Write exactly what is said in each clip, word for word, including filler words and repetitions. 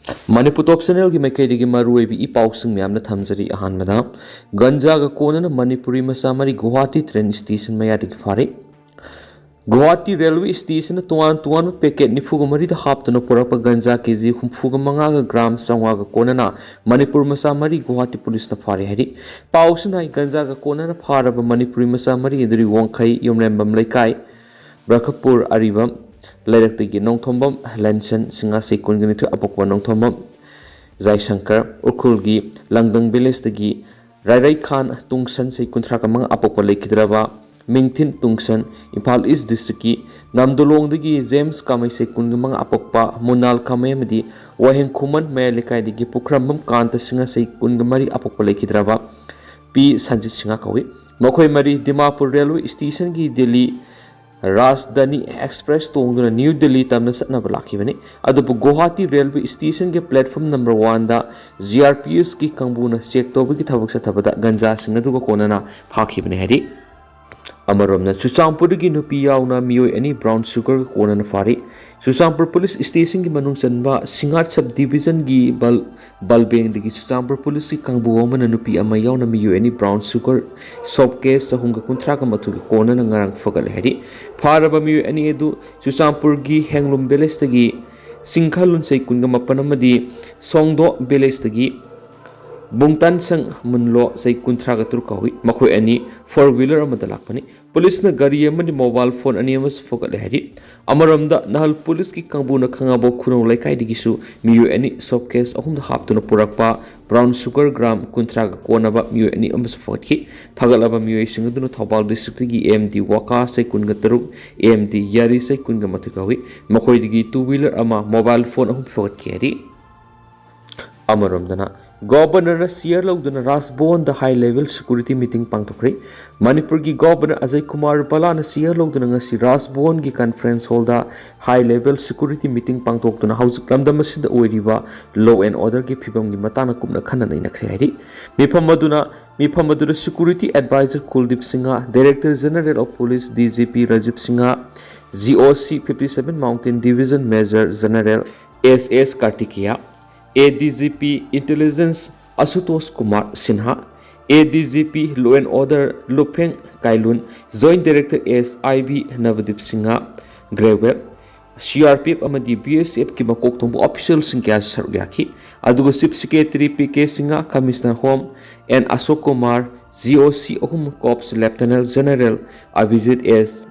ꯃꯅꯤꯄꯨꯔ ꯇꯣꯞ ꯆꯦꯅꯦꯜꯒꯤ ꯃꯥꯏꯀꯩꯗꯒꯤ ꯃꯔꯨꯑꯣꯏꯕ ꯏ ꯄꯥꯎꯁꯤꯡ ꯃꯌꯥꯝꯅ ꯊꯝꯖꯔꯤ꯫ ꯑꯍꯥꯟꯕꯗ, ꯒꯟꯖꯥꯒ ꯀꯣꯟꯅꯅ ꯃꯅꯤꯄꯨꯔꯤ ꯃꯆꯥ ꯃꯔꯤ ꯒꯨꯋꯥꯍꯥꯇꯤ ꯇ꯭ꯔꯦꯟ ꯁ꯭ꯇꯦꯁꯟ ꯃꯌꯥꯗꯒꯤ ꯐꯥꯔꯦ꯫ ꯒꯨꯋꯥꯍꯥꯇꯤ ꯔꯦꯜꯋꯦ ꯁ꯭ꯇꯦꯁꯟꯗ ꯇꯣꯉꯥꯟ ꯇꯣꯉꯥꯟꯕ ꯄꯦꯀꯦꯠ ꯅꯤꯐꯨꯒ ꯃꯔꯤꯗ ꯍꯥꯞꯇꯨꯅ ꯄꯨꯔꯛꯄ ꯒꯟꯖꯥ ꯀꯦꯖꯤ ꯍꯨꯝꯐꯨꯒ ꯃꯉꯥꯒ ꯒ꯭ꯔꯥꯝ ꯆꯥꯝꯃꯉꯥꯒ ꯀꯣꯟꯅꯅ ꯃꯅꯤꯄꯨꯔ ꯃꯆꯥ ꯃꯔꯤ ꯒꯨꯋꯥꯍꯥꯇꯤ ꯄꯨꯂꯤꯁꯅ ꯐꯥꯔꯦ ꯍꯥꯏꯔꯤ꯫ ꯄꯥꯎꯁꯤꯅ ꯍꯥꯏ, ꯒꯟꯖꯥꯒ ꯀꯣꯟꯅꯅ ꯐꯥꯔꯕ ꯃꯅꯤꯄꯨꯔꯤ ꯃꯆꯥ ꯃꯔꯤ ꯑꯗꯨꯗꯤ ꯋꯥꯡꯈꯩ ꯌꯨꯝꯔꯦꯝꯕꯝ ꯂꯩꯀꯥꯏ, ꯕ꯭ꯔꯈꯄꯨꯔ ꯑꯔꯤꯕꯝ ꯂꯩꯔꯛꯇꯒꯤ ꯅꯣꯡꯊꯣꯝꯕꯝ ꯂꯦꯟꯁꯟ, ꯁꯤꯡꯉꯥ ꯆꯍꯤ ꯀꯨꯟꯒ ꯅꯤꯊꯣꯏ ꯑꯄꯣꯛꯄ ꯅꯣꯡꯊꯣꯝꯕꯝ ꯖꯥꯏꯁꯪꯀꯔ, ꯎꯈ꯭ꯔꯨꯜꯒꯤ ꯂꯪꯗꯪ ꯚꯤꯂꯦꯖꯇꯒꯤ ꯔꯥꯏꯔꯩ ꯈꯥꯟ ꯇꯨꯡꯁꯟ, ꯆꯍꯤ ꯀꯨꯟꯊ꯭ꯔꯥꯒ ꯃꯉꯥ ꯑꯄꯣꯛꯄ ꯂꯩꯈꯤꯗ꯭ꯔꯕ ꯃꯤꯡꯊꯤꯟ ꯇꯨꯡꯁꯟ, ꯏꯝꯐꯥꯜ ꯏꯁ ꯗꯤꯁꯇ꯭ꯔꯤꯛꯀꯤ ꯅꯝꯗꯣꯂꯣꯡꯗꯒꯤ ꯖꯦꯝꯁ ꯀꯥꯃꯩ, ꯆꯍꯤ ꯀꯨꯟꯒ ꯃꯉꯥ ꯑꯄꯣꯛꯄ ꯃꯨꯅꯥꯜ ꯀꯥꯃꯩ ꯑꯃꯗꯤ ꯋꯥꯍꯦꯡ ꯈꯨꯃꯟ ꯃꯌꯥꯏ ꯂꯩꯀꯥꯏꯗꯒꯤ ꯄꯨꯈ꯭ꯔꯝꯕꯝ ꯀꯥꯟꯇ, ꯁꯤꯡꯉꯥ ꯆꯍꯤ ꯀꯨꯟꯒ ꯃꯔꯤ ꯑꯄꯣꯛꯄ ꯂꯩꯈꯤꯗ꯭ꯔꯕ ꯄꯤ ꯁꯟꯖꯤꯠ ꯁꯤꯡꯍ ꯀꯧꯏ꯫ ꯃꯈꯣꯏ ꯃꯔꯤ ꯗꯤꯃꯥꯄꯨꯔ ꯔꯦꯜꯋꯦ ꯁ꯭ꯇꯦꯁꯟꯒꯤ ꯗꯤꯜꯂꯤ ꯔꯥꯖꯙꯥꯅꯤ ꯑꯦꯛꯁꯄ꯭ꯔꯦꯁ ꯇꯣꯡꯗꯨꯅ ꯅ꯭ꯌꯨ ꯗꯤꯜꯂꯤ ꯇꯝꯅ ꯆꯠꯅꯕ ꯂꯥꯛꯈꯤꯕꯅꯤ꯫ ꯑꯗꯨꯕꯨ ꯒꯨꯋꯥꯍꯥꯇꯤ ꯔꯦꯜꯋꯦ ꯁ꯭ꯇꯦꯁꯟꯒꯤ ꯄ꯭ꯂꯦꯠꯐꯣꯝ ꯅꯝꯕꯔ ꯋꯥꯟꯗ ꯖꯤ ꯑꯥꯔ ꯄꯤ ꯑꯦꯁꯀꯤ ꯀꯥꯡꯕꯨꯅ ꯆꯦꯛ ꯇꯧꯕꯒꯤ ꯊꯕꯛ ꯆꯠꯊꯕꯗ ꯒꯟꯖꯥꯁꯤꯡ ꯑꯗꯨꯒ ꯀꯣꯟꯅꯅ ꯐꯥꯈꯤꯕꯅꯤ ꯍꯥꯏꯔꯤ꯫ ꯑꯃꯔꯣꯝꯅ, ꯆꯨꯔꯆꯥꯟꯄꯨꯔꯗꯒꯤ ꯅꯨꯄꯤ ꯌꯥꯎꯅ ꯃꯤꯑꯣꯏ ꯑꯅꯤ ꯕ꯭ꯔꯥꯎꯟ ꯁꯨꯒꯔꯒ ꯀꯣꯟꯅꯅ ꯐꯥꯔꯤ꯫ ꯆꯨꯔꯆꯥꯟꯄꯨꯔ ꯄꯨꯂꯤꯁ ꯁ꯭ꯇꯦꯁꯟꯒꯤ ꯃꯅꯨꯡ ꯆꯟꯕ ꯁꯤꯡꯍꯥꯠ ꯁꯕ ꯗꯤꯕꯤꯖꯟꯒꯤ ꯕꯜ-, ꯕꯜꯕꯦꯡꯗꯒꯤ ꯆꯨꯔꯆꯥꯟꯄꯨꯔ ꯄꯨꯂꯤꯁꯀꯤ ꯀꯥꯡꯕꯨ ꯑꯃꯅ ꯅꯨꯄꯤ ꯑꯃ ꯌꯥꯎꯅ ꯃꯤꯑꯣꯏ ꯑꯅꯤ ꯕ꯭ꯔꯥꯎꯟ ꯁꯨꯒꯔ ꯁꯣꯞ ꯀꯦꯁ ꯆꯍꯨꯝꯒ ꯀꯨꯟꯊ꯭ꯔꯥꯒ ꯃꯥꯊꯣꯏꯒ ꯀꯣꯟꯅꯅ ꯉꯔꯥꯡ ꯐꯒꯠꯂꯦ ꯍꯥꯏꯔꯤ꯫ ꯐꯥꯔꯕ ꯃꯤꯑꯣꯏ ꯑꯅꯤ ꯑꯗꯨ ꯆꯨꯔꯆꯥꯟꯄꯨꯔꯒꯤ ꯍꯦꯡꯂꯨꯝ ꯚꯤꯂꯦꯖꯇꯒꯤ ꯁꯤꯡꯈꯥ ꯂꯨꯟꯁꯩ ꯀꯨꯟꯒ ꯃꯥꯄꯟ ꯑꯃꯗꯤ ꯁꯣꯡꯗꯣ ꯚꯤꯂꯦꯖꯇꯒꯤ ꯕꯨꯡꯇꯥꯟꯁꯪ ꯃꯨꯟꯂꯣ, ꯆꯍꯤ ꯀꯨꯟꯊ꯭ꯔꯥꯒ ꯇꯔꯨꯛ ꯀꯧꯏ꯫ ꯃꯈꯣꯏ ꯑꯅꯤ ꯐꯣꯔ ꯋꯤꯂꯔ ꯑꯃꯗ ꯂꯥꯛꯄꯅꯤ꯫ ꯄꯨꯂꯤꯁꯅ ꯒꯥꯔꯤ ꯑꯃꯗꯤ ꯃꯣꯕꯥꯏꯜ ꯐꯣꯟ ꯑꯅꯤ ꯑꯃꯁꯨ ꯐꯒꯠꯂꯦ ꯍꯥꯏꯔꯤ꯫ ꯑꯃꯔꯣꯝꯗ, ꯅꯍꯥꯜ ꯄꯨꯂꯤꯁꯀꯤ ꯀꯥꯡꯕꯨꯅ ꯈꯥꯉꯕꯣꯛ ꯈꯨꯅꯧ ꯂꯩꯀꯥꯏꯗꯒꯤꯁꯨ ꯃꯤꯑꯣꯏ ꯑꯅꯤ ꯁꯣꯞ ꯀꯦꯁ ꯑꯍꯨꯝꯗ ꯍꯥꯞꯇꯨꯅ ꯄꯨꯔꯛꯄ ꯕ꯭ꯔꯥꯎꯟ ꯁꯨꯒꯔ ꯒ꯭ꯔꯥꯝ ꯀꯨꯟꯊ꯭ꯔꯥꯒ ꯀꯣꯟꯅꯕ ꯃꯤꯑꯣꯏ ꯑꯅꯤ ꯑꯃꯁꯨ ꯐꯒꯠꯈꯤ꯫ ꯐꯒꯠꯂꯕ ꯃꯤꯑꯣꯏꯁꯤꯡ ꯑꯗꯨꯅ ꯊꯧꯕꯥꯜ ꯗꯤꯁꯇ꯭ꯔꯤꯛꯇꯒꯤ ꯑꯦꯝ ꯗꯤ ꯋꯥꯀꯥ, ꯆꯍꯤ ꯀꯨꯟꯒ ꯇꯔꯨꯛ, ꯑꯦꯝ ꯗꯤ ꯌꯥꯔꯤ, ꯆꯍꯤ ꯀꯨꯟꯒ ꯃꯥꯊꯣꯏ ꯀꯧꯏ꯫ ꯃꯈꯣꯏꯗꯒꯤ ꯇꯨ ꯋꯤꯂꯔ ꯑꯃ, ꯃꯣꯕꯥꯏꯜ ꯐꯣꯟ ꯑꯍꯨꯝ ꯐꯒꯠꯈꯤ ꯍꯥꯏꯔꯤ꯫ ꯑꯃꯔꯣꯝꯗꯅ, ꯒꯣꯚꯔꯅꯔꯅ ꯁꯤꯌꯔ ꯂꯧꯗꯨꯅ ꯔꯥꯖ ꯚꯋꯟꯗ ꯍꯥꯏ ꯂꯦꯚꯦꯜ ꯁꯦꯀ꯭ꯌꯨꯔꯤꯇꯤ ꯃꯤꯇꯤꯡ ꯄꯥꯡꯊꯣꯛꯈ꯭ꯔꯦ꯫ ꯃꯅꯤꯄꯨꯔꯒꯤ ꯒꯣꯚꯔꯅꯔ ꯑꯖꯌ ꯀꯨꯃꯥꯔ ꯚꯜꯂꯥꯅ ꯁꯤꯌꯔ ꯂꯧꯗꯨꯅ ꯉꯁꯤ ꯔꯥꯖ ꯚꯋꯟꯒꯤ ꯀꯟꯐꯔꯦꯟꯁ ꯍꯣꯜꯗ ꯍꯥꯏ ꯂꯦꯚꯦꯜ ꯁꯦꯀ꯭ꯌꯨꯔꯤꯇꯤ ꯃꯤꯇꯤꯡ ꯄꯥꯡꯊꯣꯛꯇꯨꯅ ꯍꯧꯖꯤꯛ ꯂꯝꯗꯝ ꯑꯁꯤꯗ ꯑꯣꯏꯔꯤꯕ ꯂꯣ ꯑꯦꯟ ꯑꯣꯔꯗꯔꯒꯤ ꯐꯤꯕꯝꯒꯤ ꯃꯇꯥꯡꯗ ꯀꯨꯞꯅ ꯈꯟꯅ ꯅꯩꯅꯈ꯭ꯔꯦ ꯍꯥꯏꯔꯤ꯫ ꯃꯤꯐꯝ ꯑꯗꯨꯅ, ꯃꯤꯐꯝ ꯑꯗꯨꯗ security advisor Kuldeep Singh, director general of police, D G P, Rajiv Singh, G O C fifty seven mountain division major general S S Kartikeya, ADGP Intelligence Ashutosh Kumar Sinha, ADGP Law and Order Lupheng Kailun, Joint Director SIB Navdeep Singha Grewal, CRPF ꯑꯃꯗꯤ BSFꯀꯤ ꯃꯀꯣꯛ ꯊꯣꯡꯕ officialꯁꯤꯡ ꯀꯌꯥꯁꯨ ꯁꯔꯨꯛ ꯌꯥꯈꯤ꯫ ꯑꯗꯨꯒ Chief Secretary PK Singha, Commissioner Home N Ashok Kumar, GOC ꯑꯍꯨꯝ Corps Lieutenant General Abhijit S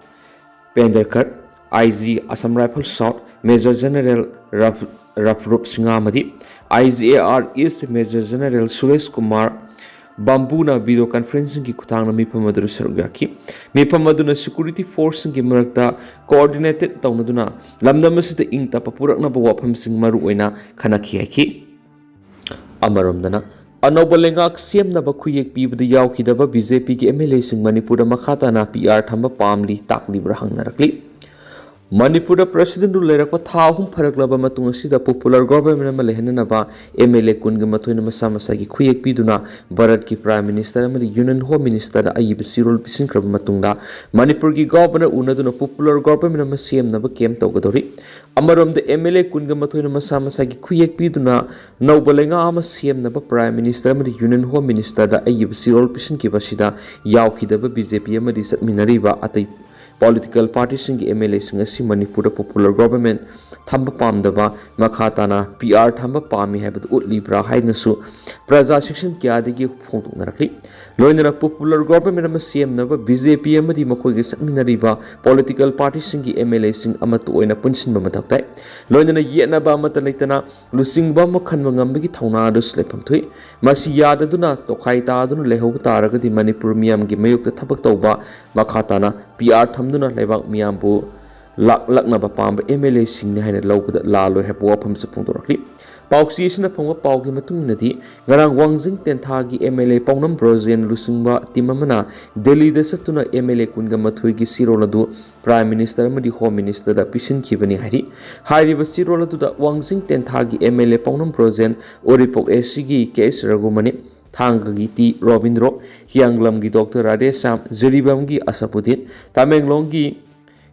Penderkar, IG Assam Rifles South Major General Raf- Rafrup Singha ꯑꯃꯗꯤ IGAR East Major General Suresh Kumar Bambuna video conferencingꯒꯤ ꯈꯨꯠꯊꯥꯡꯗ ꯃꯤꯐꯝ ꯑꯗꯨꯗ ꯁꯔꯨꯛ ꯌꯥꯈꯤ꯫ ꯃꯤꯐꯝ ꯑꯗꯨꯅ security forceꯁꯤꯡꯒꯤ ꯃꯔꯛꯇ coordinated ꯇꯧꯅꯗꯨꯅ ꯂꯝꯗꯝ ꯑꯁꯤꯗ ꯏꯪ ꯇꯞꯄ ꯄꯨꯔꯛꯅꯕ ꯋꯥꯐꯝꯁꯤꯡ ꯃꯔꯨ ꯑꯣꯏꯅ ꯈꯟꯅꯈꯤ ꯍꯥꯏꯈꯤ꯫ ꯑꯃꯔꯣꯝꯗꯅ, ꯑꯅꯧꯕ ꯂꯩꯉꯥꯛ ꯁꯦꯝꯅꯕ ꯈꯨꯌꯦꯛ ꯄꯤꯕꯗ ꯌꯥꯎꯈꯤꯗꯕ BJPꯒꯤ MLAꯁꯤꯡ ꯃꯅꯤꯄꯨꯔꯗ ꯃꯈꯥ ꯇꯥꯅ PR ꯊꯝꯕ ꯄꯥꯝꯂꯤ ꯇꯥꯛꯂꯤꯕ꯭ꯔꯥ ꯍꯪꯅꯔꯛꯂꯤ꯫ ꯃꯅꯤꯄꯨꯔꯗ Presidentꯗꯨ ꯂꯩꯔꯛꯄ ꯊꯥ ꯑꯍꯨꯝ ꯐꯥꯔꯛꯂꯕ ꯃꯇꯨꯡ ꯑꯁꯤꯗ popular government ꯑꯃ ꯂꯩꯍꯟꯅꯅꯕ MLA ꯀꯨꯟꯒ ꯃꯥꯊꯣꯏꯅ ꯃꯁꯥ ꯃꯁꯥꯒꯤ ꯈꯨꯌꯦꯛ ꯄꯤꯗꯨꯅ ꯚꯥꯔꯠꯀꯤ Prime Minister ꯑꯃꯗꯤ Union Home Ministerꯗ ꯑꯏꯕ ꯆꯦꯔꯣꯜ ꯄꯤꯁꯤꯟꯈ꯭ꯔꯕ ꯃꯇꯨꯡꯗ, ꯃꯅꯤꯄꯨꯔꯒꯤ Governor ꯎꯅꯗꯨꯅ popular government ꯑꯃ ꯁꯦꯝꯅꯕ camp ꯇꯧꯒꯗꯧꯔꯤ꯫ ꯑꯃꯔꯣꯝꯗ, MLA ꯀꯨꯟꯒ ꯃꯥꯊꯣꯏꯅ ꯃꯁꯥ ꯃꯁꯥꯒꯤ ꯈꯨꯌꯦꯛ ꯄꯤꯗꯨꯅ ꯅꯧꯕ ꯂꯩꯉꯥꯛ ꯑꯃ ꯁꯦꯝꯅꯕ Prime Minister ꯑꯃꯗꯤ Union Home Ministerꯗ ꯑꯏꯕ ꯆꯦꯔꯣꯜ ꯄꯤꯁꯤꯟꯈꯤꯕ ꯑꯁꯤꯗ ꯌꯥꯎꯈꯤꯗꯕ BJP ꯑꯃꯗꯤ ꯆꯠꯃꯤꯟꯅꯔꯤꯕ ꯑꯇꯩ political partyꯁꯤꯡꯒꯤ MLAꯁꯤꯡ ꯑꯁꯤ ꯃꯅꯤꯄꯨꯔꯗ popular government ꯊꯝꯕ ꯄꯥꯝꯗꯕ, ꯃꯈꯥ ꯇꯥꯅ PR ꯊꯝꯕ ꯄꯥꯝꯃꯤ ꯍꯥꯏꯕꯗꯨ ꯎꯠꯂꯤꯕ꯭ꯔꯥ ꯍꯥꯏꯅꯁꯨ ꯄ꯭ꯔꯖꯥ section ꯀꯌꯥꯗꯒꯤ ꯐꯣꯡꯗꯣꯛꯅꯔꯛꯂꯤ꯫ ꯂꯣꯏꯅꯅ popular government ꯑꯃ ꯁꯦꯝꯅꯕ BJP ꯑꯃꯗꯤ ꯃꯈꯣꯏꯒ ꯆꯠꯃꯤꯟꯅꯔꯤꯕ political partyꯁꯤꯡꯒꯤ MLAꯁꯤꯡ ꯑꯃꯠꯇ ꯑꯣꯏꯅ ꯄꯨꯟꯁꯤꯟꯕ ꯃꯊꯧ ꯇꯥꯏ꯫ ꯂꯣꯏꯅꯅ ꯌꯦꯠꯅꯕ ꯑꯃꯠꯇ ꯂꯩꯇꯅ ꯂꯨꯆꯤꯡꯕ ꯑꯃ ꯈꯟꯕ ꯉꯝꯕꯒꯤ ꯊꯧꯅꯥ ꯑꯗꯨꯁꯨ ꯂꯩꯐꯝ ꯊꯣꯛꯏ꯫ ꯃꯁꯤ ꯌꯥꯗꯗꯨꯅ ꯇꯣꯈꯥꯏ ꯇꯥꯗꯨꯅ ꯂꯩꯍꯧꯕ ꯇꯥꯔꯒꯗꯤ ꯃꯅꯤꯄꯨꯔ ꯃꯤꯌꯥꯝꯒꯤ ꯃꯥꯌꯣꯛꯇ ꯊꯕꯛ ꯇꯧꯕ, ꯃꯈꯥ ꯇꯥꯅ PR ꯊꯝꯗꯨꯅ ꯂꯩꯕꯥꯛ ꯃꯤꯌꯥꯝꯕꯨ ꯂꯥꯛꯂꯛꯅꯕ ꯄꯥꯝꯕ MLAꯁꯤꯡꯅꯤ ꯍꯥꯏꯅ ꯂꯧꯕꯗ ꯂꯥꯜꯂꯣꯏ ꯍꯥꯏꯕ ꯋꯥꯐꯝꯁꯨ ꯐꯣꯡꯗꯣꯔꯛꯂꯤ꯫ ꯄꯥꯎꯆꯦ ꯑꯁꯤꯅ ꯐꯪꯕ ꯄꯥꯎꯒꯤ ꯃꯇꯨꯡ ꯏꯟꯅꯗꯤ, ꯉꯔꯥꯡ ꯋꯥꯡꯖꯤꯡ ꯇꯦꯟꯊꯥꯒꯤ MLA ꯄꯥꯎꯅꯝ ꯕ꯭ꯔꯣꯖꯦꯟ ꯂꯨꯆꯤꯡꯕ team ꯑꯃꯅ ꯗꯦꯜꯂꯤꯗ ꯆꯠꯇꯨꯅ MLA ꯀꯨꯟꯒ ꯃꯥꯊꯣꯏꯒꯤ ꯆꯦꯔꯣꯜ ꯑꯗꯨ Prime Minister ꯑꯃꯗꯤ Home Ministerꯗ ꯄꯤꯁꯤꯟꯈꯤꯕꯅꯤ ꯍꯥꯏꯔꯤ꯫ ꯍꯥꯏꯔꯤꯕ ꯆꯦꯔꯣꯜ ꯑꯗꯨꯗ ꯋꯥꯡꯖꯤꯡ ꯇꯦꯟꯊꯥꯒꯤ MLA ꯄꯥꯎꯅꯝ ꯕ꯭ꯔꯣꯖꯦꯟ, ꯎꯔꯤꯄꯣꯛ ACꯒꯤ ꯀꯦ ꯑꯦꯁ ꯔꯘꯨꯃꯅꯤ, ꯊꯥꯡꯒꯒꯤ ꯇꯤ ꯔꯣꯕꯤꯟꯗ꯭ꯔꯣ, ꯍꯤꯌꯥꯡꯂꯝꯒꯤ ꯗꯣꯛꯇꯔ ꯔꯥꯙꯦꯁ꯭ꯌꯥꯝ, ꯖꯤꯔꯤꯕꯥꯝꯒꯤ ꯑꯁꯐꯨꯗꯤꯟ, ꯇꯃꯦꯡꯂꯣꯡꯒꯤ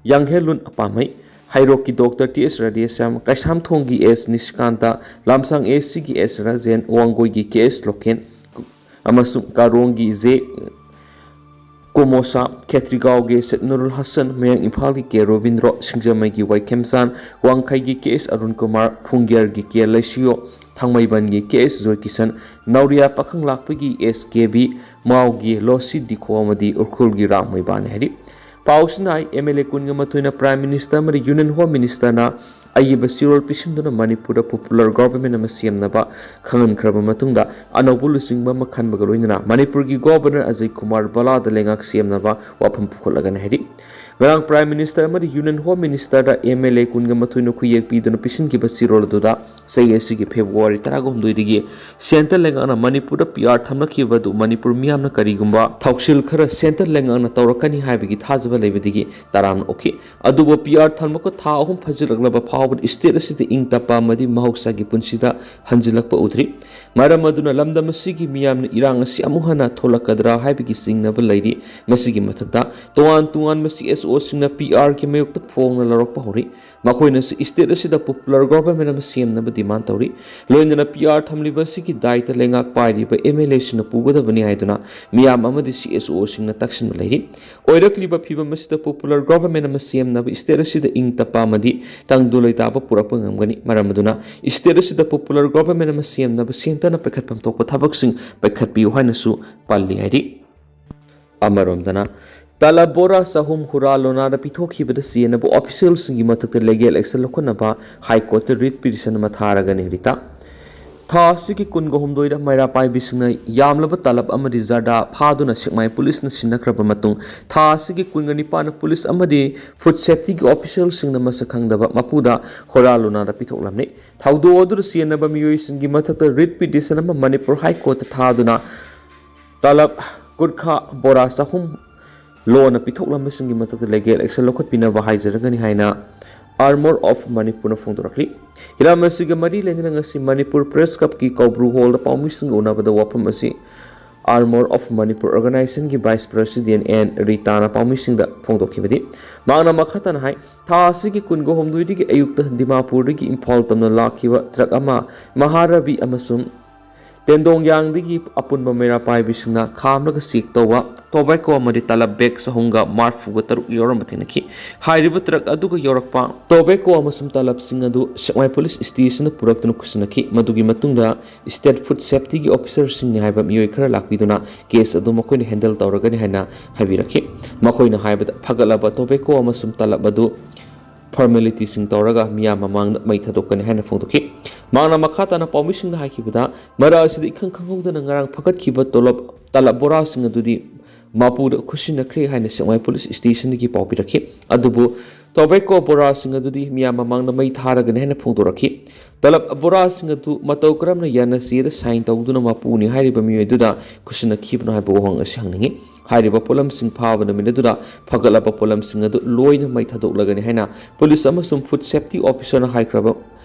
ꯌꯥꯡꯍꯦꯂꯨꯟ ꯑꯄꯥꯝꯃꯩ, ꯍꯩꯔꯣꯛꯀꯤ ꯗꯣꯛꯇꯔ ꯇꯤ ꯑꯦꯁ ꯔꯥꯙꯦꯁ꯭ꯌꯥꯝ, ꯀꯩꯁꯥꯝꯊꯣꯡꯒꯤ ꯑꯦꯁ ꯅꯤꯁꯤꯀꯥꯟꯇ, ꯂꯥꯝꯁꯥꯡ ꯑꯦꯁ ꯁꯤꯒꯤ ꯑꯦꯁ ꯔꯥꯖꯦꯟ, ꯋꯥꯡꯒꯣꯏꯒꯤ ꯀꯦ ꯑꯦꯁ ꯂꯣꯀꯦꯟ ꯑꯃꯁꯨꯡ ꯀꯥꯔꯣꯡꯒꯤ ꯖꯦ ꯀꯣꯃꯣꯁꯥ, ꯈꯦꯇ꯭ꯔꯤꯒꯥꯎꯒꯤ ꯁꯦꯠ ꯅꯨꯔꯨꯜ ꯍꯁꯟ, ꯃꯌꯥꯡ ꯏꯝꯐꯥꯜꯒꯤ ꯀꯦ ꯔꯣꯕꯤꯟꯗ꯭ꯔꯣ, ꯁꯤꯡꯖꯃꯩꯒꯤ ꯋꯥꯏ ꯈꯦꯝꯆꯥꯟ, ꯋꯥꯡꯈꯩꯒꯤ ꯀꯦ ꯑꯦꯁ ꯑꯔꯨꯟ ꯀꯨꯃꯥꯔ, ꯐꯨꯡꯒꯤꯌꯔꯒꯤ ꯀꯦ ꯂꯩꯁꯤꯌꯣ, ꯊꯥꯡꯃꯩꯕꯟꯒꯤ ꯀꯦ ꯑꯦꯁ ꯖꯣꯏꯀꯤꯁꯟ, ꯅꯥꯎꯔꯤꯌꯥ ꯄꯥꯈꯪꯂꯥꯛꯄꯒꯤ ꯑꯦꯁ ꯀꯦ ꯕꯤ, ꯃꯥꯎꯒꯤ ꯂꯣꯁꯤ ꯗꯤꯈꯣ ꯑꯃꯗꯤ ꯎꯈ꯭ꯔꯨꯜꯒꯤ ꯔꯥꯝ ꯃꯩꯕꯥꯅꯤ ꯍꯥꯏꯔꯤ꯫ ꯄꯥꯎꯁꯤꯅ ꯍꯥꯏ, ꯑꯦꯝ ꯑꯦꯜ ꯑꯦ ꯀꯨꯟꯒ ꯃꯥꯊꯣꯏꯅ ꯄ꯭ꯔꯥꯏꯝ ꯃꯤꯅꯤꯁꯇꯔ ꯑꯃꯗꯤ ꯌꯨꯅꯤꯌꯟ ꯍꯣꯝ ꯃꯤꯅꯤꯁꯇꯔꯅ ꯑꯏꯕ ꯆꯦꯔꯣꯜ ꯄꯤꯁꯤꯟꯗꯨꯅ ꯃꯅꯤꯄꯨꯔꯗ ꯄꯣꯄꯨꯂꯔ ꯒꯣꯚꯔꯟꯃꯦꯟꯠ ꯑꯃ ꯁꯦꯝꯅꯕ ꯈꯪꯍꯟꯈ꯭ꯔꯕ ꯃꯇꯨꯡꯗ ꯑꯅꯧꯕ ꯂꯨꯆꯤꯡꯕ ꯑꯃ ꯈꯟꯕꯒ ꯂꯣꯏꯅꯅ ꯃꯅꯤꯄꯨꯔꯒꯤ ꯒꯣꯚꯔꯅꯔ ꯑꯖꯌ ꯀꯨꯃꯥꯔ ꯕꯂꯥꯗ ꯂꯩꯉꯥꯛ ꯁꯦꯝꯅꯕ ꯋꯥꯐꯝ ꯄꯨꯈꯠꯂꯒꯅꯤ ꯍꯥꯏꯔꯤ꯫ ꯉꯔꯥꯡ ꯄ꯭ꯔꯥꯏꯝ ꯃꯤꯅꯤꯁꯇꯔ ꯑꯃꯗꯤ ꯌꯨꯅꯤꯌꯟ ꯍꯣꯝ ꯃꯤꯅꯤꯁꯇꯔꯗ ꯑꯦꯝ ꯑꯦꯜ ꯑꯦ ꯀꯨꯟꯒ ꯃꯥꯊꯣꯏꯅ ꯈꯨꯌꯦꯛ ꯄꯤꯗꯨꯅ ꯄꯤꯁꯤꯟꯈꯤꯕ ꯆꯦꯔꯣꯜ ꯑꯗꯨꯗ ꯆꯍꯤ ꯑꯁꯤꯒꯤ ꯐꯦꯕ꯭ꯔꯨꯋꯥꯔꯤ ꯇꯔꯥꯍꯨꯝꯗꯣꯏꯗꯒꯤ ꯁꯦꯟꯇꯔ ꯂꯩꯉꯥꯛꯅ ꯃꯅꯤꯄꯨꯔꯗ ꯄꯤ ꯑꯥꯔ ꯊꯝꯂꯛꯈꯤꯕ ꯑꯗꯨ ꯃꯅꯤꯄꯨꯔ ꯃꯤꯌꯥꯝꯅ ꯀꯔꯤꯒꯨꯝꯕ ꯊꯧꯁꯤꯜ ꯈꯔ ꯁꯦꯟꯇꯔ ꯂꯩꯉꯥꯛꯅ ꯇꯧꯔꯛꯀꯅꯤ ꯍꯥꯏꯕꯒꯤ ꯊꯥꯖꯕ ꯂꯩꯕꯗꯒꯤ ꯇꯔꯥꯝꯅ ꯑꯣꯛꯈꯤ꯫ ꯑꯗꯨꯕꯨ ꯄꯤ ꯑꯥꯔ ꯊꯝꯂꯛꯄ ꯊꯥ ꯑꯍꯨꯝ ꯐꯥꯖꯤꯜꯂꯛꯂꯕ ꯐꯥꯎꯕꯗ ꯁ꯭ꯇꯦꯠ ꯑꯁꯤꯗ ꯏꯪ ꯇꯞꯄ ꯑꯃꯗꯤ ꯃꯍꯧꯁꯥꯒꯤ ꯄꯨꯟꯁꯤꯗ ꯍꯟꯖꯤꯜꯂꯛꯄ ꯎꯗ꯭ꯔꯤ꯫ ꯃꯔꯝ ꯑꯗꯨꯅ ꯂꯝꯗꯝ ꯑꯁꯤꯒꯤ ꯃꯤꯌꯥꯝꯅ ꯏꯔꯥꯡ ꯑꯁꯤ ꯑꯃꯨꯛ ꯍꯟꯅ ꯊꯣꯛꯂꯛꯀꯗ꯭ꯔꯥ ꯍꯥꯏꯕꯒꯤ ꯆꯤꯡꯅꯕ ꯂꯩꯔꯤ꯫ ꯃꯁꯤꯒꯤ ꯃꯊꯛꯇ ꯇꯣꯉꯥꯟ ꯇꯣꯉꯥꯟꯕ ꯁꯤ ꯑꯦꯁ ꯑꯣꯁꯤꯡꯅ ꯄꯤ ꯑꯥꯔꯒꯤ ꯃꯥꯌꯣꯛꯇ ꯐꯣꯡꯅ ꯂꯧꯔꯛꯄ ꯍꯧꯔꯤ꯫ ꯃꯈꯣꯏꯅꯁꯨ ꯁ꯭ꯇꯦꯠ ꯑꯁꯤꯗ ꯄꯣꯄꯨꯂꯔ ꯒꯣꯚꯔꯟꯃꯦꯟꯠ ꯑꯃ ꯁꯦꯝꯅꯕ ꯗꯤꯃꯥꯟ ꯇꯧꯔꯤ꯫ ꯂꯣꯏꯅꯅ ꯄꯤ ꯑꯥꯔ ꯊꯝꯂꯤꯕ ꯑꯁꯤꯒꯤ ꯗꯥꯏꯇ ꯂꯩꯉꯥꯛ ꯄꯥꯏꯔꯤꯕ ꯑꯦꯝ ꯑꯦꯜ ꯑꯦꯁꯤꯡꯅ ꯄꯨꯒꯗꯕꯅꯤ ꯍꯥꯏꯗꯨꯅ ꯃꯤꯌꯥꯝ ꯑꯃꯗꯤ ꯁꯤ ꯑꯦꯁ ꯑꯣꯁꯤꯡꯅ ꯇꯛꯁꯤꯟꯕ ꯂꯩꯔꯤ꯫ ꯑꯣꯏꯔꯛꯂꯤꯕ ꯐꯤꯕꯝ ꯑꯁꯤꯗ ꯄꯣꯄꯨꯂꯔ ꯒꯣꯚꯔꯟꯃꯦꯟꯠ ꯑꯃ ꯁꯦꯝꯅꯕ ꯁ꯭ꯇꯦꯠ ꯑꯁꯤꯗ ꯏꯪ ꯇꯞꯄ ꯑꯃꯗꯤ ꯇꯪꯗꯨ ꯂꯩꯇꯥꯕ ꯄꯨꯔꯛꯄ ꯉꯝꯒꯅꯤ꯫ ꯃꯔꯝ ꯑꯗꯨꯅ ꯁ꯭ꯇꯦꯠ ꯑꯁꯤꯗ ꯄꯣꯄꯨꯂꯔ ꯒꯣꯚꯔꯟꯃꯦꯟꯠ ꯑꯃ ꯁꯦꯝꯅꯕ ꯁꯦꯟꯇꯔꯅ ꯄꯥꯏꯈꯠꯐꯝ ꯊꯣꯛꯄ ꯊꯕꯛꯁꯤꯡ ꯄꯥꯏꯈꯠꯄꯤꯌꯨ ꯍꯥꯏꯅꯁꯨ ꯄꯜꯂꯤ ꯍꯥꯏꯔꯤ꯫ ꯑꯃꯔꯣꯝꯗꯅ ꯇꯂꯕ ꯕꯣꯔꯥ ꯆꯍꯨꯝ ꯍꯨꯔꯥꯜꯂꯣꯅꯥꯗ ꯄꯤꯊꯣꯛꯈꯤꯕꯗ ꯆꯦꯟꯅꯕ ꯑꯣꯐꯤꯁꯤꯌꯦꯜꯁꯤꯡꯒꯤ ꯃꯊꯛꯇ ꯂꯤꯒꯦꯜ ꯑꯦꯛꯁꯟ ꯂꯧꯈꯠꯅꯕ ꯍꯥꯏ ꯀꯣꯔꯠꯇ ꯔꯤꯠ ꯄꯤꯇꯤꯁꯟ ꯑꯃ ꯊꯥꯔꯒꯅꯤ ꯔꯤꯇꯥ꯫ ꯊꯥ ꯑꯁꯤꯒꯤ ꯀꯨꯟꯒ ꯍꯨꯝꯗꯣꯏꯗ ꯃꯩꯔꯥ ꯄꯥꯏꯕꯤꯁꯤꯡꯅ ꯌꯥꯝꯂꯕ ꯇꯂꯕ ꯑꯃꯗꯤ ꯖꯔꯗꯥ ꯐꯥꯗꯨꯅ ꯁꯦꯛꯃꯥꯏ ꯄꯨꯂꯤꯁꯅ ꯁꯤꯟꯅꯈ꯭ꯔꯕ ꯃꯇꯨꯡ, ꯊꯥ ꯑꯁꯤꯒꯤ ꯀꯨꯟꯒ ꯅꯤꯄꯥꯟꯗ ꯄꯨꯂꯤꯁ ꯑꯃꯗꯤ ꯐꯨꯗ ꯁꯦꯐꯇꯤꯒꯤ ꯑꯣꯐꯤꯁꯤꯌꯦꯜꯁꯤꯡꯅ ꯃꯁꯛ ꯈꯪꯗꯕ ꯃꯄꯨꯗ ꯍꯨꯔꯥꯜꯂꯣꯅꯥꯗ ꯄꯤꯊꯣꯛꯂꯝꯃꯤ꯫ ꯊꯧꯗꯣꯛ ꯑꯗꯨꯗ ꯆꯦꯟꯅꯕ ꯃꯤꯑꯣꯏꯁꯤꯡꯒꯤ ꯃꯊꯛꯇ ꯔꯤꯠ ꯄꯤꯇꯤꯁꯟ ꯑꯃ ꯃꯅꯤꯄꯨꯔ ꯍꯥꯏ ꯀꯣꯔꯠꯇ ꯊꯥꯗꯨꯅ ꯇꯂꯕ ꯒꯨꯠꯈꯥ ꯕꯣꯔꯥ ꯆꯍꯨꯝ ꯂꯣꯅ ꯄꯤꯊꯣꯛꯂꯝꯕꯁꯤꯡꯒꯤ ꯃꯊꯛꯇ ꯂꯤꯒꯦꯜ ꯑꯦꯛꯁꯟ ꯂꯧꯈꯠꯄꯤꯅꯕ ꯍꯥꯏꯖꯔꯒꯅꯤ ꯍꯥꯏꯅ ꯑꯥꯔꯃꯣꯔ ꯑꯣꯐ ꯃꯅꯤꯄꯨꯔꯅ ꯐꯣꯡꯗꯣꯔꯛꯂꯤ꯫ ꯍꯤꯔꯝ ꯑꯁꯤꯒ ꯃꯔꯤ ꯂꯩꯅꯅ ꯉꯁꯤ ꯃꯅꯤꯄꯨꯔ ꯄ꯭ꯔꯦꯁ ꯀ꯭ꯂꯕꯀꯤ ꯀꯧꯕ꯭ꯔꯨ ꯍꯣꯜꯗ ꯄꯥꯎꯃꯤꯁꯤꯡꯒ ꯎꯅꯕꯗ ꯋꯥꯐꯝ ꯑꯁꯤ Armor of Manipur Organizationꯒꯤ Vice President ꯑꯦꯟ ꯔꯤꯇꯥꯅ ꯄꯥꯎꯃꯤꯁꯤꯡꯗ ꯐꯣꯡꯗꯣꯛꯈꯤꯕꯗꯤ, ꯃꯍꯥꯛꯅ ꯃꯈꯥ ꯇꯥꯅ ꯍꯥꯏ, ꯊꯥ ꯑꯁꯤꯒꯤ ꯀꯨꯟꯒ ꯍꯨꯝꯗꯣꯏꯗꯒꯤ ꯑꯌꯨꯛꯇ ꯗꯤꯃꯥꯄꯨꯔꯗꯒꯤ ꯏꯝꯐꯥꯜ ꯇꯝꯅ ꯂꯥꯛꯈꯤꯕ ꯇ꯭ꯔꯛ ꯑꯃ ꯃꯍꯥꯔꯕꯤ ꯑꯃꯁꯨꯡ ꯇꯦꯟꯗꯣꯡꯌꯥꯡꯗꯒꯤ ꯑꯄꯨꯟꯕ ꯃꯩꯔꯥ ꯄꯥꯏꯕꯤꯁꯤꯡꯅ ꯈꯥꯝꯂꯒ ꯆꯦꯛ ꯇꯧꯕ ꯇꯣꯕꯦꯀꯣ ꯑꯃꯗꯤ ꯇꯂꯕ ꯕꯦꯒ ꯆꯍꯨꯝꯒ ꯃꯔꯤꯐꯨꯒ ꯇꯔꯨꯛ ꯌꯧꯔꯝꯕ ꯊꯦꯡꯅꯈꯤ꯫ ꯍꯥꯏꯔꯤꯕ ꯇ꯭ꯔꯛ ꯑꯗꯨꯒ ꯌꯧꯔꯛꯄ ꯇꯣꯕꯦꯀꯣ ꯑꯃꯁꯨꯡ ꯇꯂꯕꯁꯤꯡ ꯑꯗꯨ ꯁꯦꯛꯃꯥꯏ ꯄꯨꯂꯤꯁ ꯁ꯭ꯇꯦꯁꯟꯗ ꯄꯨꯔꯛꯇꯨꯅ ꯈꯨꯠꯁꯤꯟꯅꯈꯤ꯫ ꯃꯗꯨꯒꯤ ꯃꯇꯨꯡꯗ ꯁ꯭ꯇꯦꯠ ꯐꯨꯗ ꯁꯦꯐꯇꯤꯒꯤ ꯑꯣꯐꯤꯁꯔꯁꯤꯡꯅꯤ ꯍꯥꯏꯕ ꯃꯤꯑꯣꯏ ꯈꯔ ꯂꯥꯛꯄꯤꯗꯨꯅ ꯀꯦꯁ ꯑꯗꯨ ꯃꯈꯣꯏꯅ ꯍꯦꯟꯗꯜ ꯇꯧꯔꯒꯅꯤ ꯍꯥꯏꯅ ꯍꯥꯏꯕꯤꯔꯛꯈꯤ꯫ ꯃꯈꯣꯏꯅ ꯍꯥꯏꯕꯗ, ꯐꯒꯠꯂꯕ ꯇꯣꯕꯦꯀꯣ ꯑꯃꯁꯨꯡ ꯇꯂꯕ ꯑꯗꯨ ꯐꯣꯔꯃꯦꯂꯤꯇꯤꯁꯤꯡ ꯇꯧꯔꯒ ꯃꯤꯌꯥꯝ ꯃꯃꯥꯡꯗ ꯃꯩ ꯊꯥꯗꯣꯛꯀꯅꯤ ꯍꯥꯏꯅ ꯐꯣꯡꯗꯣꯛꯈꯤ꯫ ꯃꯍꯥꯛꯅ ꯃꯈꯥ ꯇꯥꯅ ꯄꯥꯎꯃꯤꯁꯤꯡꯗ ꯍꯥꯏꯈꯤꯕꯗ, ꯃꯔꯛ ꯑꯁꯤꯗ ꯏꯈꯪ ꯈꯪꯍꯧꯗꯅ ꯉꯔꯥꯡ ꯐꯒꯠꯈꯤꯕ ꯇꯣꯂꯞ, ꯇꯂꯕ ꯕꯣꯔꯥꯁꯤꯡ ꯑꯗꯨꯗꯤ ꯃꯄꯨꯗ ꯈꯨꯠꯁꯤꯟꯅꯈ꯭ꯔꯦ ꯍꯥꯏꯅ ꯁꯦꯛꯃꯥꯏ ꯄꯨꯂꯤꯁ ꯁ꯭ꯇꯦꯁꯟꯗꯒꯤ ꯄꯥꯎ ꯄꯤꯔꯛꯈꯤ꯫ ꯑꯗꯨꯕꯨ ꯇꯣꯕꯦꯀꯣ ꯕꯣꯔꯥꯁꯤꯡ ꯑꯗꯨꯗꯤ ꯃꯤꯌꯥꯝ ꯃꯃꯥꯡꯗ ꯃꯩ ꯊꯥꯔꯒꯅꯤ ꯍꯥꯏꯅ ꯐꯣꯡꯗꯣꯔꯛꯈꯤ꯫ ꯇꯂꯕ ꯕꯣꯔꯥꯁꯤꯡ ꯑꯗꯨ ꯃꯇꯧ ꯀꯔꯝꯅ ꯌꯥꯅꯁꯤꯗ ꯁꯥꯏꯟ ꯇꯧꯗꯨꯅ ꯃꯄꯨꯅꯤ ꯍꯥꯏꯔꯤꯕ ꯃꯤꯑꯣꯏ ꯑꯗꯨꯗ ꯈꯨꯠꯁꯤꯟꯅꯈꯤꯕꯅꯣ ꯍꯥꯏꯕ ꯋꯥꯍꯪ ꯑꯁꯤ ꯍꯪꯅꯤꯡꯏ꯫ ꯍꯥꯏꯔꯤꯕ ꯄꯣꯠꯂꯝꯁꯤꯡ ꯐꯥꯕ ꯅꯨꯃꯤꯠ ꯑꯗꯨꯗ ꯐꯒꯠꯂꯕ ꯄꯣꯠꯂꯝꯁꯤꯡ ꯑꯗꯨ ꯂꯣꯏꯅ ꯃꯩ ꯊꯥꯗꯣꯛꯂꯒꯅꯤ ꯍꯥꯏꯅ ꯄꯨꯂꯤꯁ ꯑꯃꯁꯨꯡ ꯐꯨꯗ ꯁꯦꯐꯇꯤ ꯑꯣꯐꯤꯁꯔꯅ ꯍꯥꯏꯈ꯭ꯔꯕ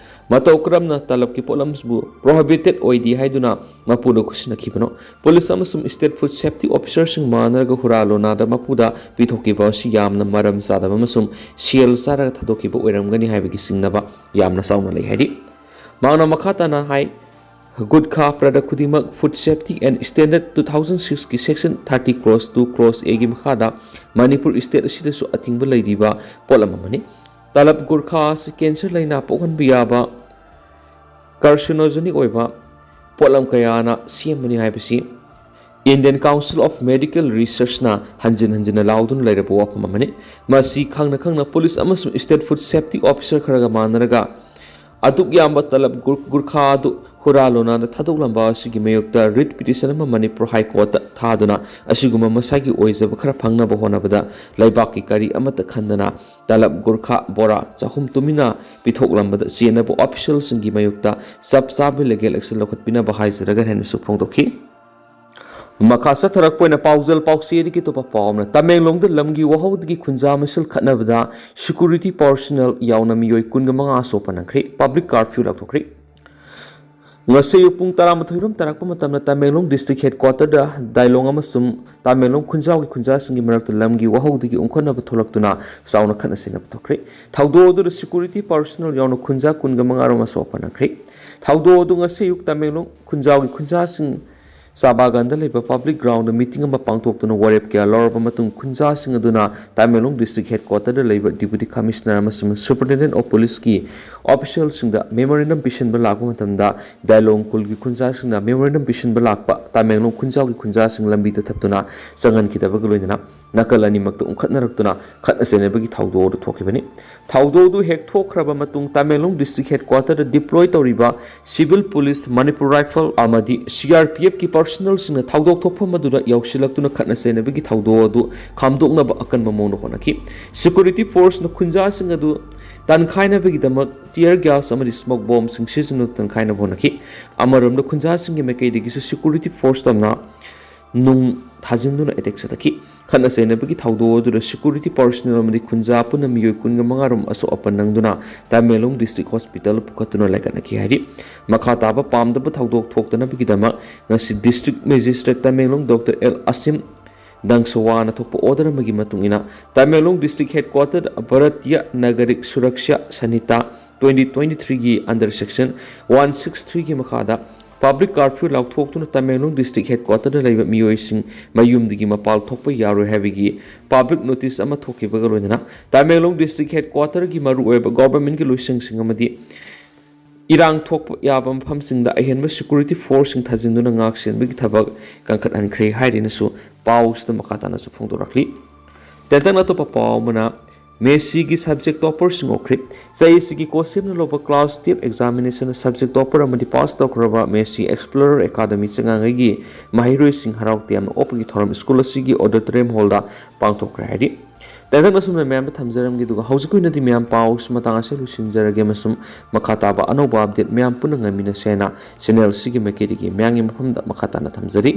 ꯃꯇꯧ ꯀꯔꯝꯅ ꯇꯂꯕꯀꯤ ꯄꯣꯠꯂꯝꯕꯨ ꯄ꯭ꯔꯣꯍꯤꯕꯤꯇꯦꯠ ꯑꯣꯏꯗꯦ ꯍꯥꯏꯗꯨꯅ ꯃꯄꯨꯗ ꯈꯨꯠꯁꯤꯟꯅꯈꯤꯕꯅꯣ꯫ ꯄꯨꯂꯤꯁ ꯑꯃꯁꯨꯡ ꯁ꯭ꯇꯦꯠ ꯐꯨꯗ ꯁꯦꯐꯇꯤ ꯑꯣꯐꯤꯁꯔꯁꯤꯡ ꯃꯥꯟꯅꯔꯒ ꯍꯨꯔꯥ ꯂꯣꯅꯥꯗ ꯃꯄꯨꯗ ꯄꯤꯊꯣꯛꯈꯤꯕ ꯑꯁꯤ ꯌꯥꯝꯅ ꯃꯔꯝ ꯆꯥꯗꯕ ꯑꯃꯁꯨꯡ ꯁꯦꯜ ꯆꯥꯔꯒ ꯊꯥꯗꯣꯛꯈꯤꯕ ꯑꯣꯏꯔꯝꯒꯅꯤ ꯍꯥꯏꯕꯒꯤ ꯆꯤꯡꯅꯕ ꯌꯥꯝꯅ ꯆꯥꯎꯅ ꯂꯩ ꯍꯥꯏꯔꯤ꯫ ꯃꯍꯥꯛꯅ ꯃꯈꯥ ꯇꯥꯅ ꯍꯥꯏ, ꯒꯨꯠꯈꯥ ꯄ꯭ꯔꯗꯛ ꯈꯨꯗꯤꯡꯃꯛ food safety and standard two thousand ꯁꯤꯛꯁꯀꯤ section thirty clause two clause ꯑꯦꯒꯤ ꯃꯈꯥꯗ ꯃꯅꯤꯄꯨꯔ ꯁ꯭ꯇꯦꯠ ꯑꯁꯤꯗꯁꯨ ꯑꯊꯤꯡꯕ ꯂꯩꯔꯤꯕ ꯄꯣꯠꯂꯝ ꯑꯃꯅꯤ꯫ ꯇꯂꯕ ꯒꯨꯔꯈꯥ ꯑꯁꯤ ꯀꯦꯟꯁꯔ ꯂꯥꯏꯅꯥ ꯄꯣꯛꯍꯟꯕ ꯌꯥꯕ ꯀꯥꯔꯁꯤꯅꯣꯖꯦꯅꯤꯛ ꯑꯣꯏꯕ ꯄꯣꯠꯂꯝ ꯀꯌꯥꯅ ꯁꯦꯝꯕꯅꯤ ꯍꯥꯏꯕꯁꯤ Indian Council of Medical Researchꯅ ꯍꯟꯖꯤꯟ ꯍꯟꯖꯤꯟꯅ ꯂꯥꯎꯗꯨꯅ ꯂꯩꯔꯕ ꯋꯥꯐꯝ ꯑꯃꯅꯤ꯫ ꯃꯁꯤ ꯈꯪꯅ ꯈꯪꯅ ꯄꯨꯂꯤꯁ ꯑꯃꯁꯨꯡ ꯁ꯭ꯇꯦꯠ ꯐꯨꯗ ꯁꯦꯐꯇꯤ ꯑꯣꯐꯤꯁꯔ ꯈꯔꯒ ꯃꯥꯟꯅꯔꯒ ꯑꯗꯨꯛ ꯌꯥꯝꯕ ꯇꯂꯕ ꯒꯨꯔ-, ꯒꯨꯔꯈꯥ ꯑꯗꯨ ꯍꯨꯔꯥ ꯂꯣꯅꯥꯗ ꯊꯥꯗꯣꯛꯂꯝꯕ ꯑꯁꯤꯒꯤ ꯃꯥꯌꯣꯛꯇ ꯔꯤꯠ ꯄꯤꯇꯤꯁꯟ ꯑꯃ ꯃꯅꯤꯄꯨꯔ ꯍꯥꯏ ꯀꯣꯔꯠꯇ ꯊꯥꯗꯨꯅ ꯑꯁꯤꯒꯨꯝꯕ ꯃꯁꯥꯒꯤ ꯑꯣꯏꯖꯕ ꯈꯔ ꯐꯪꯅꯕ ꯍꯣꯠꯅꯕꯗ ꯂꯩꯕꯥꯛꯀꯤ ꯀꯔꯤ ꯑꯃꯠꯇ ꯈꯟꯗꯅ ꯇꯂꯕ ꯒꯨꯔꯈꯥ ꯕꯣꯔꯥ ꯆꯍꯨꯝ ꯇꯨꯃꯤꯟꯅ ꯄꯤꯊꯣꯛꯂꯝꯕꯗ ꯆꯦꯟꯅꯕ ꯑꯣꯐꯤꯁꯤꯌꯦꯜꯁꯤꯡꯒꯤ ꯃꯥꯌꯣꯛꯇ ꯆꯞ ꯆꯥꯕ ꯂꯤꯒꯦꯜ ꯑꯦꯛꯁꯟ ꯂꯧꯈꯠꯄꯤꯅꯕ ꯍꯥꯏꯖꯔꯒꯅꯤ ꯍꯥꯏꯅꯁꯨ ꯐꯣꯡꯗꯣꯛꯈꯤ꯫ ꯃꯈꯥ ꯆꯠꯊꯔꯛꯄ ꯑꯣꯏꯅ ꯄꯥꯎꯖꯦꯜ ꯄꯥꯎꯆꯦꯗꯒꯤ ꯑꯇꯣꯞꯄ ꯄꯥꯎ ꯑꯃꯅ, ꯇꯃꯦꯡꯂꯣꯡꯗ ꯂꯝꯒꯤ ꯋꯥꯍꯧꯗꯒꯤ ꯈꯨꯟꯖꯥ ꯃꯁꯦꯜ ꯈꯠꯅꯕꯗ ꯁꯦꯀ꯭ꯌꯨꯔꯤꯇꯤ ꯄꯥꯔꯁꯣꯅꯦꯜ ꯌꯥꯎꯅ ꯃꯤꯑꯣꯏ ꯀꯨꯟꯒ ꯃꯉꯥ ꯑꯁꯣꯛꯄ ꯅꯪꯈ꯭ꯔꯦ꯫ Public curfew ꯂꯥꯎꯊꯣꯛꯈ꯭ꯔꯦ꯫ ꯉꯁꯤ ꯑꯌꯨꯛ ꯄꯨꯡ ꯇꯔꯥꯃꯥꯊꯣꯏ ꯔꯣꯝ ꯇꯥꯔꯛꯄ ꯃꯇꯝꯗ ꯇꯃꯦꯡꯂꯣꯡ ꯗꯤꯁꯇ꯭ꯔꯤꯛ ꯍꯦꯗꯀ꯭ꯋꯥꯇꯔꯗ ꯗꯥꯏꯂꯣꯡ ꯑꯃꯁꯨꯡ ꯇꯃꯦꯡꯂꯣꯡ ꯈꯨꯟꯖꯥꯎꯒꯤ ꯈꯨꯟꯖꯥꯁꯤꯡꯒꯤ ꯃꯔꯛꯇ ꯂꯝꯒꯤ ꯋꯥꯍꯧꯗꯒꯤ ꯎꯪꯈꯠꯅꯕ ꯊꯣꯛꯂꯛꯇꯨꯅ ꯆꯥꯎꯅ ꯈꯠꯅ ꯆꯩꯅꯕ ꯊꯣꯛꯈ꯭ꯔꯦ꯫ ꯊꯧꯗꯣꯛ ꯑꯗꯨꯗ ꯁꯦꯀ꯭ꯌꯨꯔꯤꯇꯤ ꯄꯥꯔꯁꯣꯅꯦꯜ ꯌꯥꯎꯅ ꯈꯨꯟꯖꯥ ꯀꯨꯟꯒ ꯃꯉꯥ ꯔꯣꯝ ꯑꯁꯣꯛ ꯑꯄꯟ ꯅꯪꯈ꯭ꯔꯦ꯫ ꯊꯧꯗꯣꯛ ꯑꯗꯨ ꯉꯁꯤ ꯑꯌꯨꯛ ꯇꯃꯦꯡꯂꯣꯡ ꯈꯨꯟꯖꯥꯎꯒꯤ ꯈꯨꯟꯖꯥꯁꯤꯡ ꯆꯥꯕꯥꯒꯟꯗ ꯂꯩꯕ ꯄꯕ꯭ꯂꯤꯛ ꯒ꯭ꯔꯥꯎꯟꯗ ꯃꯤꯇꯤꯡ ꯑꯃ ꯄꯥꯡꯊꯣꯛꯇꯨꯅ ꯋꯥꯔꯦꯞ ꯀꯌꯥ ꯂꯧꯔꯕ ꯃꯇꯨꯡ ꯈꯨꯟꯖꯥꯁꯤꯡ ꯑꯗꯨꯅ ꯇꯃꯦꯡꯂꯣꯡ ꯗꯤꯁꯇ꯭ꯔꯤꯛ ꯍꯦꯗꯀ꯭ꯋꯥꯇꯔꯗ ꯂꯩꯕ ꯗꯤꯄꯨꯇꯤ ꯀꯃꯤꯁꯅꯔ ꯑꯃꯁꯨꯡ ꯁꯨꯄꯔꯤꯟꯇꯦꯟꯗꯦꯟꯠ ꯑꯣꯐ ꯄꯨꯂꯤꯁꯀꯤ ꯑꯣꯐꯤꯁꯤꯌꯦꯜꯁꯤꯡꯗ ꯃꯦꯃꯣꯔꯦꯟꯗꯝ ꯄꯤꯁꯤꯟꯕ ꯂꯥꯛꯄ ꯃꯇꯝꯗ ꯗꯥꯏꯂꯣꯡ ꯈꯨꯜꯒꯤ ꯈꯨꯟꯖꯥꯁꯤꯡꯅ ꯃꯦꯃꯣꯔꯦꯟꯗꯝ ꯄꯤꯁꯤꯟꯕ ꯂꯥꯛꯄ ꯇꯃꯦꯡꯂꯣꯡ ꯈꯨꯟꯖꯥꯎꯒꯤ ꯈꯨꯟꯖꯥꯁꯤꯡ ꯂꯝꯕꯤꯗ ꯊꯠꯇꯨꯅ ꯆꯪꯍꯟꯈꯤꯗꯕꯒ ꯂꯣꯏꯅꯅ ꯅꯥꯀꯜ ꯑꯅꯤꯃꯛꯇ ꯎꯪꯈꯠꯅꯔꯛꯇꯨꯅ ꯈꯠꯅ ꯆꯩꯅꯕꯒꯤ ꯊꯧꯗꯣꯛ ꯑꯗꯨ ꯊꯣꯛꯈꯤꯕꯅꯤ꯫ ꯊꯧꯗꯣꯛ ꯑꯗꯨ ꯍꯦꯛ ꯊꯣꯛꯈ꯭ꯔꯕ ꯃꯇꯨꯡ ꯇꯃꯦꯡꯂꯣꯡ ꯗꯤꯁꯇ꯭ꯔꯤꯛ ꯍꯦꯗꯀ꯭ꯋꯥꯇꯔꯗ ꯗꯤꯄ꯭ꯂꯣꯏ ꯇꯧꯔꯤꯕ ꯁꯤꯚꯤꯜ ꯄꯨꯂꯤꯁ, ꯃꯅꯤꯄꯨꯔ ꯔꯥꯏꯐꯜ ꯑꯃꯗꯤ ꯁꯤ ꯑꯥꯔ ꯄꯤ ꯑꯦꯐꯀꯤ ꯄꯥꯔꯁꯣꯅꯦꯜꯁꯤꯡꯅ ꯊꯧꯗꯣꯛ ꯊꯣꯛꯐꯝ ꯑꯗꯨꯗ ꯌꯧꯁꯤꯜꯂꯛꯇꯨꯅ ꯈꯠꯅ ꯆꯩꯅꯕꯒꯤ ꯊꯧꯗꯣꯛ ꯑꯗꯨ ꯈꯥꯝꯗꯣꯛꯅꯕ ꯑꯀꯟꯕ ꯃꯑꯣꯡꯗ ꯍꯣꯠꯅꯈꯤ꯫ ꯁꯦꯀ꯭ꯌꯨꯔꯤꯇꯤ ꯐꯣꯔꯁꯅ ꯈꯨꯟꯖꯥꯁꯤꯡ ꯑꯗꯨ ꯇꯟꯈꯥꯏꯅꯕꯒꯤꯗꯃꯛ ꯇꯤꯌꯔ ꯒ꯭ꯌꯥꯁ ꯑꯃꯗꯤ ꯁ꯭ꯃꯣꯛ ꯕꯣꯝꯁꯤꯡ ꯁꯤꯖꯤꯟꯅꯗꯨꯅ ꯇꯟꯈꯥꯏꯅꯕ ꯍꯣꯠꯅꯈꯤ꯫ ꯑꯃꯔꯣꯝꯗ ꯈꯨꯟꯖꯥꯁꯤꯡꯒꯤ ꯃꯥꯏꯀꯩꯗꯒꯤꯁꯨ ꯁꯦꯀ꯭ꯌꯨꯔꯤꯇꯤ ꯐꯣꯔꯁ ꯇꯝꯅ ꯅꯨꯡ ꯊꯥꯖꯤꯟꯗꯨꯅ ꯑꯦꯇꯦꯛ ꯆꯠꯊꯈꯤ꯫ ꯈꯠꯅ ꯆꯩꯅꯕꯒꯤ ꯊꯧꯗꯣꯛ ꯑꯗꯨꯗ ꯁꯦꯀ꯭ꯌꯨꯔꯤꯇꯤ ꯄꯥꯔꯁꯣꯅꯦꯜ ꯑꯃꯗꯤ ꯈꯨꯟꯖꯥ ꯄꯨꯟꯅ ꯃꯤꯑꯣꯏ ꯀꯨꯟꯒ ꯃꯉꯥ ꯔꯣꯝ ꯑꯁꯣꯛ ꯑꯄꯟ ꯅꯪꯗꯨꯅ ꯇꯃꯦꯡꯂꯣꯡ ꯗꯤꯁꯇ꯭ꯔꯤꯛ ꯍꯣꯁꯄꯤꯇꯥꯜ ꯄꯨꯈꯠꯇꯨꯅ ꯂꯥꯏꯀꯠꯅꯈꯤ ꯍꯥꯏꯔꯤ꯫ ꯃꯈꯥ ꯇꯥꯕ ꯄꯥꯝꯗꯕ ꯊꯧꯗꯣꯛ ꯊꯣꯛꯇꯅꯕꯒꯤꯗꯃꯛ ꯉꯁꯤ district magistrate Tamenglong doctor L Asim ꯗꯪꯁꯋꯥꯅ ꯊꯣꯛꯄ ꯑꯣꯔꯗꯔ ꯑꯃꯒꯤ ꯃꯇꯨꯡ ꯏꯟꯅ ꯇꯃꯦꯡꯂꯣꯡ ꯗꯤꯁꯇ꯭ꯔꯤꯛ ꯍꯦꯗꯀ꯭ꯋꯥꯇꯔꯗ ꯚꯥꯔꯇꯤꯌ ꯅꯥꯒꯔꯤꯛ ꯁꯨꯔꯛꯁ꯭ꯌꯥ ꯁꯪꯍꯤꯇꯥ ꯇ꯭ꯋꯦꯟꯇꯤ ꯇ꯭ꯋꯦꯟꯇꯤ ꯊ꯭ꯔꯤꯒꯤ under section one six threeꯒꯤ ꯃꯈꯥꯗ ꯄꯕ꯭ꯂꯤꯛ ꯀꯥꯔꯐ꯭ꯌꯨ ꯂꯥꯎꯊꯣꯛꯇꯨꯅ ꯇꯃꯦꯡꯂꯣꯡ ꯗꯤꯁꯇ꯭ꯔꯤꯛ ꯍꯦꯗꯀ꯭ꯋꯥꯇꯔꯗ ꯂꯩꯕ ꯃꯤꯑꯣꯏꯁꯤꯡ ꯃꯌꯨꯝꯗꯒꯤ ꯃꯄꯥꯜ ꯊꯣꯛꯄ ꯌꯥꯔꯣꯏ ꯍꯥꯏꯕꯒꯤ ꯄꯕ꯭ꯂꯤꯛ ꯅꯣꯇꯤꯁ ꯑꯃ ꯊꯣꯛꯈꯤꯕꯒ ꯂꯣꯏꯅꯅ ꯇꯃꯦꯡꯂꯣꯡ ꯗꯤꯁꯇ꯭ꯔꯤꯛ ꯍꯦꯗꯀ꯭ꯋꯥꯇꯔꯒꯤ ꯃꯔꯨꯑꯣꯏꯕ ꯒꯣꯚꯔꯟꯃꯦꯟꯠꯀꯤ ꯂꯣꯏꯁꯪꯁꯤꯡ ꯑꯃꯗꯤ ꯏꯔꯥꯡ ꯊꯣꯛꯄ ꯌꯥꯕ ꯃꯐꯝꯁꯤꯡꯗ ꯑꯍꯦꯟꯕ ꯁꯦꯀ꯭ꯌꯨꯔꯤꯇꯤ ꯐꯣꯔꯁꯁꯤꯡ ꯊꯥꯖꯤꯟꯗꯨꯅ ꯉꯥꯛ ꯁꯦꯟꯕꯒꯤ ꯊꯕꯛ ꯀꯟꯈꯠꯍꯟꯈ꯭ꯔꯦ ꯍꯥꯏꯔꯤꯅꯁꯨ ꯄꯥꯎꯁꯤꯗ ꯃꯈꯥ ꯇꯥꯅꯁꯨ ꯐꯣꯡꯗꯣꯔꯛꯂꯤ꯫ ꯇꯦꯟꯇꯛꯅ ꯑꯇꯣꯞꯄ ꯄꯥꯎ ꯑꯃꯅ, ꯃꯦꯁꯤꯒꯤ ꯁꯕꯖꯦꯛ ꯇꯣꯄꯔꯁꯤꯡ ꯑꯣꯛꯈ꯭ꯔꯦ꯫ ꯆꯍꯤ ꯑꯁꯤꯒꯤ ꯀꯣꯁꯦꯝꯅ ꯂꯧꯕ ꯀ꯭ꯂꯥꯁ ꯇꯨꯌꯦꯜꯐ ꯑꯦꯛꯖꯥꯃꯤꯅꯦꯁꯟꯗ ꯁꯕꯖꯦꯛ ꯇꯣꯄꯔ ꯑꯃꯗꯤ ꯄꯥꯁ ꯇꯧꯈ꯭ꯔꯕ ꯃꯦꯁꯤ ꯑꯦꯛꯁꯄ꯭ꯂꯣꯔꯔ ꯑꯦꯀꯥꯗꯃꯤ ꯆꯉꯥꯡꯉꯩꯒꯤ ꯃꯍꯩꯔꯣꯏꯁꯤꯡ ꯍꯔꯥꯎ ꯇꯌꯥꯝꯅ ꯑꯣꯛꯄꯒꯤ ꯊꯧꯔꯝ ꯁ꯭ꯀꯨꯜ ꯑꯁꯤꯒꯤ ꯑꯣꯗꯤꯇꯣꯔꯤꯌꯝ ꯍꯣꯜꯗ ꯄꯥꯡꯊꯣꯛꯈ꯭ꯔꯦ ꯍꯥꯏꯔꯤ꯫ ꯇꯦꯟꯇꯛꯅ ꯑꯁꯨꯝꯅ ꯃꯌꯥꯝꯗ ꯊꯝꯖꯔꯝꯒꯦ, ꯑꯗꯨꯒ ꯍꯧꯖꯤꯛꯀꯤ ꯑꯣꯏꯅꯗꯤ ꯃꯌꯥꯝ ꯄꯥꯎꯁꯤ ꯃꯇꯥꯡ ꯑꯁꯤꯗ ꯂꯣꯏꯁꯤꯟꯖꯔꯒꯦ ꯑꯃꯁꯨꯡ ꯃꯈꯥ ꯇꯥꯕ ꯑꯅꯧꯕ ꯑꯞꯗꯦꯠ ꯃꯌꯥꯝ ꯄꯨꯟꯅ ꯉꯥꯏꯃꯤꯟꯅꯁꯦ ꯍꯥꯏꯅ ꯆꯦꯅꯦꯜ ꯑꯁꯤꯒꯤ ꯃꯥꯏꯀꯩꯗꯒꯤ ꯃꯌꯥꯝꯒꯤ ꯃꯐꯝꯗ ꯃꯈꯥ ꯇꯥꯅ ꯊꯝꯖꯔꯤ꯫